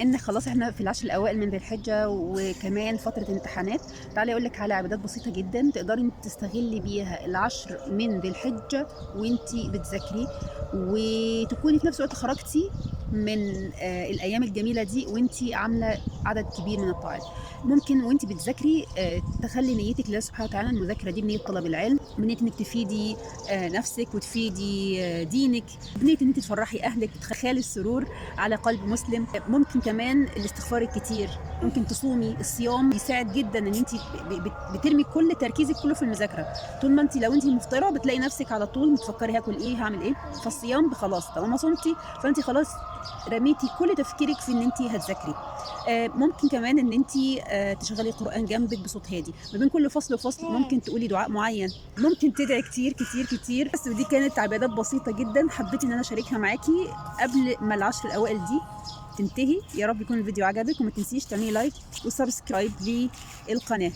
ان خلاص احنا في العشر الاوائل من ذي الحجة وكمان فترة امتحانات، تعالي اقول لك على عبادات بسيطة جدا تقدري انت تستغلي بيها العشر من ذي الحجة وانت بتذاكري، وتكوني في نفس الوقت خرجتي من الايام الجميلة دي وانت عامله عدد كبير من الطاعات. ممكن وانت بتذاكري تخلي نيتك لله سبحانه وتعالى، المذاكرة دي بنيه طلب العلم، بنيه انك تفيدي نفسك وتفيدي دينك، بنيه ان انت تفرحي اهلك، تدخلي السرور على قلب مسلم. ممكن كمان الاستغفار الكتير، ممكن تصومي. الصيام بيساعد جدا ان انت بترمي كل تركيزك كله في المذاكرة. طول ما انت لو انت مفطره بتلاقي نفسك على طول بتفكري هاكل ايه، هعمل ايه. فالصيام خلاص طالما صمتي فانت خلاص رميتي كل تفكيرك في ان انت هتذاكري. ممكن كمان ان انت تشغلي قران جنبك بصوت هادي ما بين كل فصل وفصل، ممكن تقولي دعاء معين، ممكن تدعي كتير كتير كتير. بس ودي كانت عبادات بسيطة جدا حبيت ان انا اشاركها معاكي قبل ما العشر الاوائل دي تنتهي. يا رب يكون الفيديو عجبك، وما تنسيش تعملي like و subscribe للقناة.